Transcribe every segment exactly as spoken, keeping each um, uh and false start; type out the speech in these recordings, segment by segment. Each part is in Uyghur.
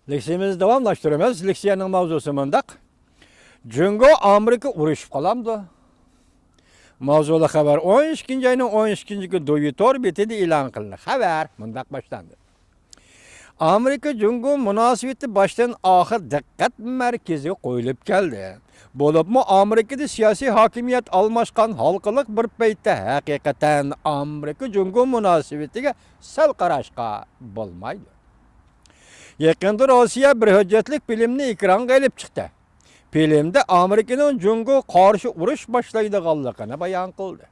لېكسىيەمىزنى داۋاملاشتۇرىمىز. لېكسىيەنىڭ ماۋزۇسى مۇنداق: جۇڭگو ئامېرىكا ئۇرۇشۇپ قالامدۇ؟ ماۋزۇلۇق خەۋەر. ئون ئىككىنچى ئاينىڭ ئون ئىككىنچى كۈنى دۇيى تور بېتىدە ئېلان قىلىندى. خەۋەر مۇنداق باشلاندى: ئامېرىكا جۇڭگو مۇناسىۋىتى باشتىن ئاخىر دىققەت مەركىزىگە قويۇلۇپ كەلدى. بولۇپمۇ ئامېرىكىدا سىياسىي ھاكىمىيەت ئالماشقان ھالقىلىق بىر پەيتتە ھەقىقەتەن ئامېرىكا جۇڭگو مۇناسىۋىتىگە سەل قاراشقا بولمايدۇ. يېقىندا روسىيە بىر ھۆججەتلىك فىلىمنى ئېكرانغا ئېلىپ چىقتى. فىلىمدە ئامېرىكىنىڭ جۇڭگوغا قارشى ئۇرۇش باشلايدىغانلىقىنى بايان قىلدى.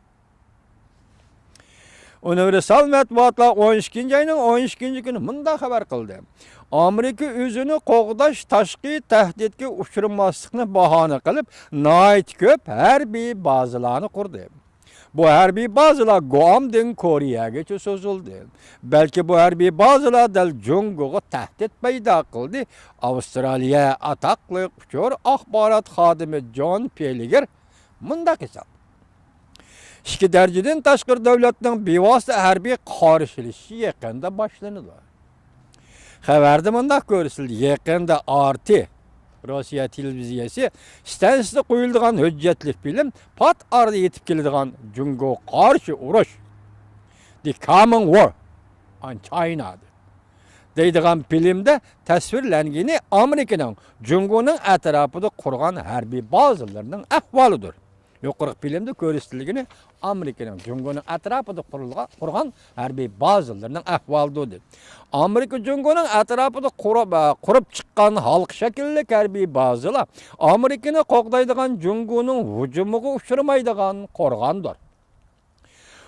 ئۇنىۋېرسال مەتبۇئاتلار ئون ئىككىنچى ئاينىڭ ئون ئىككىنچى كۈنى مۇنداق خەۋەر قىلدى: ئامېرىكا ئۆزىنى قوغداش تاشقى تەھدىتكە ئۇچرىماسلىقنى باھانە قىلىپ، ناھايىتى كۆپ ھەربىي بازىلارنى قۇردى. بۇ ھەربىي بازىلار گۇئامدىن كورېيەگىچە سوزۇلدى. بەلكى بۇ ھەربىي بازىلار دەل جۇڭگوغا تەھدىت پەيدا قىلدى. ئاۋسترالىيە ئاتاقلىق ئۇچۇر ئاخبارات خادىمى جون پېلىگېر مۇنداق ھېساب: ئىككى دەرىجىدىن تاشقىرى دۆلەتنىڭ بىۋاسىتە ھەربىي قارشىلىشىشى يېقىندا باشلىنىدۇ. خەۋەردە مۇنداق كۆرسىتىلدى: يېقىندا ئار تى، روسىيە تېلېۋىزىيەسى ئىستانسىسىدا قويۇلىدىغان ھۆججەتلىك فىلىم پات ئارىدا يېتىپ كېلىدىغان جۇڭگو قارشى ئۇرۇش، The Coming War on China دەيدىغان فىلىمدە تەسۋىرلەنگىنى ئامېرىكىنىڭ جۇڭگونىڭ ئەتراپىدا قۇرغان ھەربىي بازىلىرىنىڭ ئەھۋالىدۇر. يۇقىرىقى فىلىمدە كۆرسىتىلگىنى ئامېرىكىنىڭ جۇڭگونىڭ ئەتراپىدا قۇرۇلغان، قۇرغان ھەربىي بازىلىرىنىڭ ئەھۋالىدۇر. ئامېرىكا جۇڭگونىڭ ئەتراپىدا قۇرۇپ، قۇرۇپ چىققان ھالقا شەكىللىك ھەربىي بازىلار ئامېرىكىنى قوغدايدىغان جۇڭگونىڭ ھۇجۇمىغا ئۇچرىمايدىغان قورغاندۇر.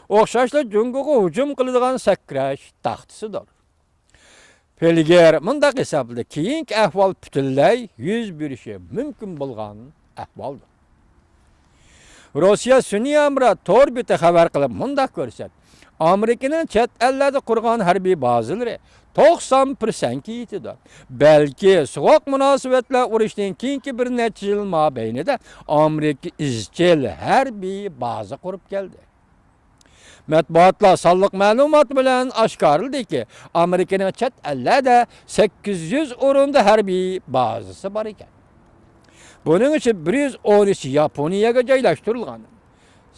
ئوخشاشلا جۇڭگوغا ھۇجۇم قىلىدىغان سەكرەش تاختىسىدۇر. پېلگېر مۇنداق ھېسابلىدى: كېيىنكى ئەھۋال پۈتۈنلەي يۈز بېرىشى مۇمكىن بولغان ئەھۋالدۇر. روسىيە سۈنئىي ھەمراھ تور بېتى خەۋەر قىلىپ مۇنداق كۆرسەتتى: ئامېرىكىنىڭ چەت ئەللەردە قۇرغان ھەربىي بازىلىرى توقسان پىرسەنتكە يېتىدۇ. بەلكى سوغۇق مۇناسىۋەتلەر ئۇرۇشىدىن كېيىنكى بىر نەچچە يىل مابەينىدە ئامېرىكا ئىزچىل ھەربىي بازا قۇرۇپ كەلدى. مەتبۇئاتلار سانلىق مەلۇمات بىلەن ئاشكارىلىدىكى، ئامېرىكىنىڭ چەت ئەللەردە سەككىز يۈز ئورۇندا ھەربىي بازىسى بار ئىكەن. بۇنىڭ ئىچىدە بىر يۈز ئون ئۈچى ياپونىيەگە جايلاشتۇرۇلغان،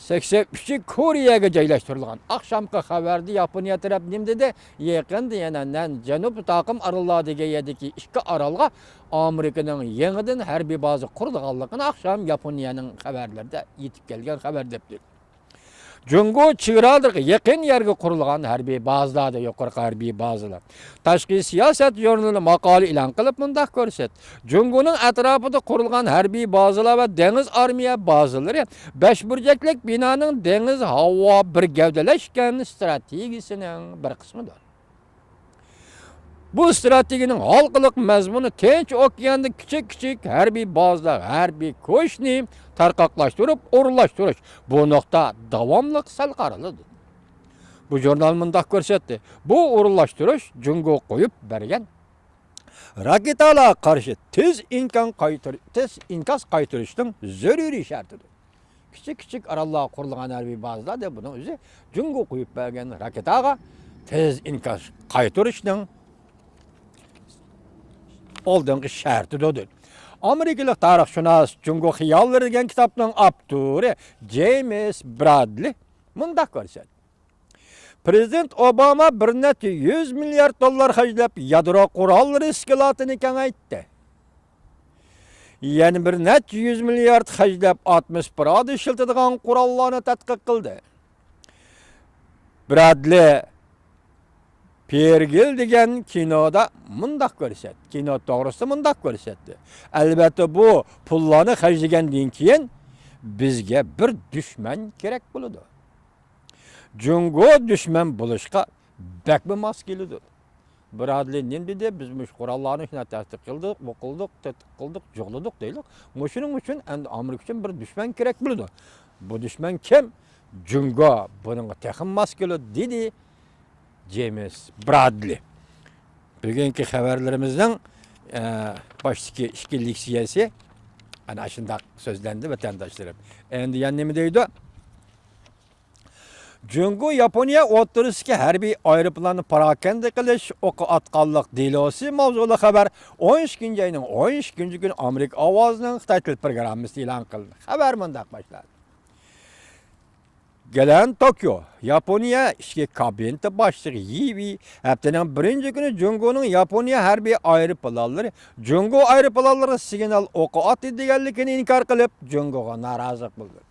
سەكسەن ئۈچى كورېيەگە جايلاشتۇرۇلغان. ئاخشامقى خەۋەردە ياپونىيە تەرەپ نېمە دېدى؟ يېقىندا يەنە نەن جەنۇب تاقىم ئاراللار دېگەن يەردىكى ئىككى ئارالغا ئامېرىكىنىڭ يېڭىدىن ھەربىي بازا قۇرىدىغانلىقىنى ئاخشام ياپونىيەنىڭ خەۋەرلىرىدە يېتىپ كەلگەن خەۋەر دەپتۇ. جۇڭگو چېگرالىرىغا يېقىن يەرگە قۇرۇلغان ھەربىي بازىلاردا، يۇقىرىقى ھەربىي بازىلار. تاشقى سىياسەت ژۇرنىلى ماقالە ئېلان قىلىپ مۇنداق كۆرسەتتى: جۇڭگونىڭ ئەتراپىدا قۇرۇلغان ھەربىي بازىلار ۋە دېڭىز ئارمىيە بازىلىرى بەش بۇرجەكلىك بىنانىڭ دېڭىز ھاۋا بىر گەۋدىلەشكەن ئىستراتېگىيىسىنىڭ بىر قىسمىدۇر. بۇ ئىستراتېگىيەنىڭ ھالقىلىق مەزمۇنى تىنچ ئوكياندا كىچىك-كىچىك ھەربىي بازىلار، ھەربىي كوچنى تارقاقلاشتۇرۇپ ئورۇنلاشتۇرۇش. بۇ نۇقتا داۋاملىق سەل قارىلىدۇ. بۇ ژۇرنال مۇنداق كۆرسەتتى: بۇ ئورۇنلاشتۇرۇش جۇڭگو قويۇپ بەرگەن راكېتالارغا قارشى تېز ئىنكاس قايتۇر-، تېز ئىنكاس قايتۇرۇشنىڭ زۆرۈرىي شەرتىدۇر. كىچىك-كىچىك ئاراللارغا قۇرۇلغان ھەربىي بازىلار دەپ بۇنىڭ ئۆزى جۇڭگو قويۇپ بەرگەن راكېتاغا تېز ئىنكاس قايتۇرۇشنىڭ ئالدىنقى شەرتىدۇر. ئامېرىكىلىق تارىخشۇناس جۇڭگو خىياللىرى دېگەن كىتابنىڭ ئاپتورى جېيمىس برادلى مۇنداق كۆرسەتتى: پىرېزىدېنت ئوباما بىر نەچچە يۈز مىليارد دوللار خەجلەپ يادرو قوراللىرى ئىسكىلاتىنى كېڭەيتتى. يەنە بىر نەچچە يۈز مىليارد خەجلەپ ئاتموسفېرادا ئىشلىتىدىغان قوراللارنى تەتقىق قىلدى. برادلى پېرگىل دېگەن كىنودا مۇنداق كۆرسەتتى. كىنو توغرىسىدا مۇنداق كۆرسەتتى: ئەلۋەتتە، بۇ پۇللارنى خەجلىگەندىن كېيىن بىزگە بىر دۈشمەن كېرەك بولىدۇ. جۇڭگو دۈشمەن بولۇشقا بەكمۇ ماس كېلىدۇ. برادلى نېمە دېدى؟ بىز مۇشۇ قوراللارنى شۇنداق تەتقىق قىلدۇق، بۇ قىلدۇق، تەتقىق قىلدۇق، جۇغلىدۇق دەيلۇق. مۇشۇنىڭ ئۈچۈن ئەمدى ئامېرىكا ئۈچۈن بىر دۈشمەن كېرەك بولىدۇ. بۇ دۈشمەن كىم؟ جۇڭگو. بۇنىڭغا تېخىمۇ ماس كېلىدۇ، دېدى جېيمىس برادلى. بۈگۈنكى خەۋەرلىرىمىزنىڭ، ئە، باشتىكى ئىككى لېكسىيەسى ئەنە ئاشۇنداق سۆزلەندى، ۋەتەنداشلىرىم. ئەمدى يەنە نېمە دەيدۇ؟ جۇڭگو ياپونىيە ئوتتۇرىسىدىكى ھەربىي ئايروپىلاننى پاراكەندە قىلىش ئوقى ئاتقانلىق دېلوسى ماۋزۇلۇق خەۋەر ئون ئىككىنچى ئاينىڭ ئون ئىككىنچى كۈنى ئامېرىكا ئاۋازىنىڭ خىتاي تىل پروگراممىسىدا ئېلان قىلىندى. خەۋەر مۇنداق باشلاندى. گېلەن توكيو، ياپونىيە ئىچكى كابىنېتى باشلىقى يى ۋېي ھەپتىنىڭ بىرىنچى كۈنى جۇڭگونىڭ ياپونىيە ھەربىي ئايروپىلانلىرى جۇڭگو ئايروپىلانلىرىغا سىگنال ئوقى ئاتتى دېگەنلىكىنى ئىنكار قىلىپ، جۇڭگوغا نارازىلىق بىلدۈردى.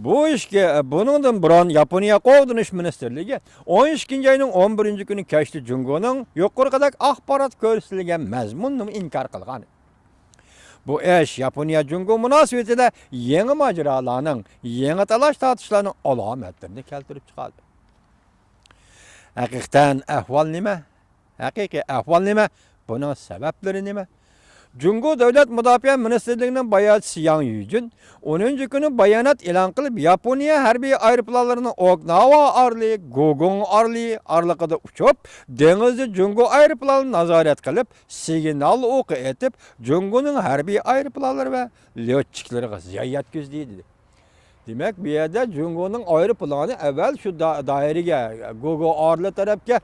بۇ ئىشكە، بۇنىڭدىن بۇرۇن ياپونىيە قوغدىنىش مىنىستىرلىكى ئون ئىككىنچى ئاينىڭ ئون بىرىنچى كۈنى كەچتە جۇڭگونىڭ يۇقىرىقىدەك ئاخبارات كۆرسىتىلگەن مەزمۇننىمۇ ئىنكار قىلغان. بۇ ئىش ياپونىيە جۇڭگو مۇناسىۋىتىدە يېڭى ماجىرالارنىڭ، يېڭى تالاش-تارتىشلارنىڭ ئالامەتلىرىنى كەلتۈرۈپ چىقاردى. ھەقىقەتەن ئەھۋال نېمە؟ ھەقىقىي ئەھۋال نېمە؟ بۇنىڭ سەۋەبلىرى نېمە؟ جۇڭگو دۆلەت مۇداپىئە مىنىستىرلىكىنىڭ باياناتچىسى ياڭ يۈجۈن ئونىنچى كۈنى بايانات ئېلان قىلىپ، ياپونىيە ھەربىي ئايروپىلانلىرىنىڭ ئوكىناۋا ئارىلى، گۇگۇڭ ئارىلى ئارىلىقىدا ئۇچۇپ، دېڭىزدا جۇڭگو ئايروپىلانىنى نازارەت قىلىپ، سىگنال ئوقى ئېتىپ، جۇڭگونىڭ ھەربىي ئايروپىلانلىرى ۋە ليوتچىكلىرىغا زىيان يەتكۈزدى، دېدى. دېمەك، بۇ يەردە جۇڭگونىڭ ئايروپىلانى ئەۋۋەل شۇ دا-، دائىرىگە، گۇگۇ ئارىلى تەرەپكە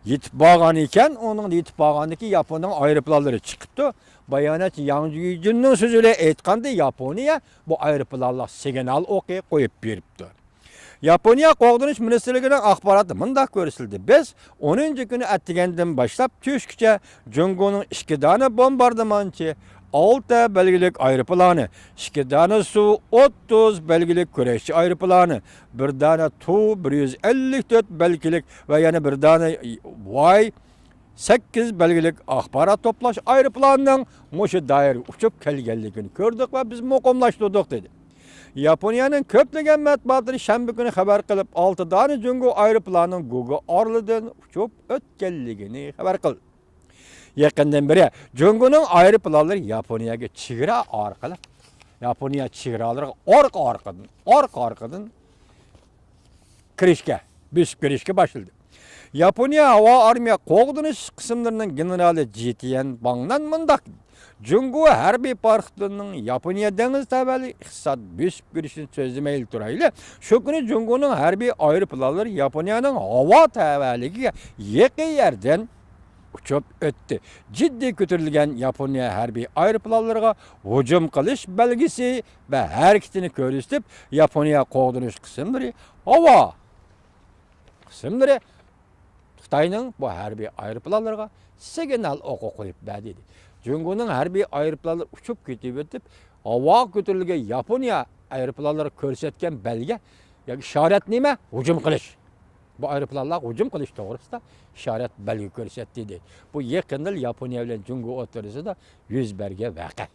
يېتىپ بارغان ئىكەن، ئۇنىڭ يېتىپ بارغاندىكى ياپوننىڭ ئايروپىلانلىرى چىقىپتۇ. باياناتچى ياڭ يۈجۈننىڭ سۆزى بىلەن ئېيتقاندا، ياپونىيە بۇ ئايروپىلانلارغا سىگنال ئوقى قويۇپ بېرىپتۇ. ياپونىيە قوغدىنىش مىنىستىرلىكىنىڭ ئاخباراتىدا مۇنداق كۆرسىتىلدى: بىز ئونىنچى كۈنى ئەتىگەندىن باشلاپ چۈشكىچە جۇڭگونىڭ ئىككى دانە بومباردىمانچى، ئالتە بەلگىلىك ئايروپىلانى، ئىككى دانە سۇ ئوتتۇز بەلگىلىك كۈرەشچى ئايروپىلانى، بىر دانە تۇ بىر يۈز ئەللىك تۆت بەلگىلىك ۋە يەنە بىر دانە ۋاي سەككىز بەلگىلىك ئاخبارات توپلاش ئايروپىلانىنىڭ مۇشۇ دائىرىگە ئۇچۇپ كەلگەنلىكىنى كۆردۇق ۋە بىز مۇقىملاشتۇردۇق، دېدى. ياپونىيەنىڭ كۆپلىگەن مەتبۇئاتلىرى شەنبە كۈنى خەۋەر قىلىپ، ئالتە دانە جۇڭگو ئايروپىلانىنىڭ گۇگۇ ئارىلىدىن ئۇچۇپ ئۆتكەنلىكىنى خەۋەر قىلدى. يېقىندىن بېرى جۇڭگونىڭ ئايروپىلانلىرى ياپونىيەگە چېگرا ئارقىلىق، ياپونىيە چېگرالىرىغا ئارقا-ئارقىدىن، ئارقا-ئارقىدىن كىرىشكە، بۆسۈپ كىرىشكە باشلىدى. ياپونىيە ھاۋا ئارمىيە قوغدىنىش قىسىملىرىنىڭ گېنېرالى جىتيەن باڭنەن مۇنداق دېدى: جۇڭگو ھەربىي پاراخوتلىرىنىڭ ياپونىيە دېڭىز تەۋەلىكى ئىقتىساد بۆسۈپ كىرىشىنى سۆزلىمەيلى تۇرايلى، شۇ كۈنى جۇڭگونىڭ ھەربىي ئايروپىلانلىرى ياپونىيەنىڭ ھاۋا تەۋەلىكىگە يېقىن يەردىن ئۇچۇپ ئۆتتى. جىددىي كۆتۈرۈلگەن ياپونىيە ھەربىي ئايروپىلانلىرىغا ھۇجۇم قىلىش بەلگىسى ۋە ھەرىكىتىنى كۆرسىتىپ، ياپونىيە قوغدىنىش قىسىملىرى، ھاۋا قىسىملىرى خىتاينىڭ بۇ ھەربىي ئايروپىلانلىرىغا سىگنال ئوقى قويۇپ بەردى، دېدى. جۇڭگونىڭ ھەربىي ئايروپىلانلىرى ئۇچۇپ كېتىۋېتىپ، ھاۋاغا كۆتۈرۈلگەن ياپونىيە ئايروپىلانلىرىغا كۆرسەتكەن بەلگە ياكى ئىشارەت نېمە؟ ھۇجۇم قىلىش. بۇ ئايروپىلانلارغا ھۇجۇم قىلىش توغرىسىدا ئىشارەت بەلگە كۆرسەتتى، دېدى. بۇ يېقىندىلا ياپونىيە بىلەن جۇڭگو ئوتتۇرىسىدا يۈز بەرگەن ۋەقە.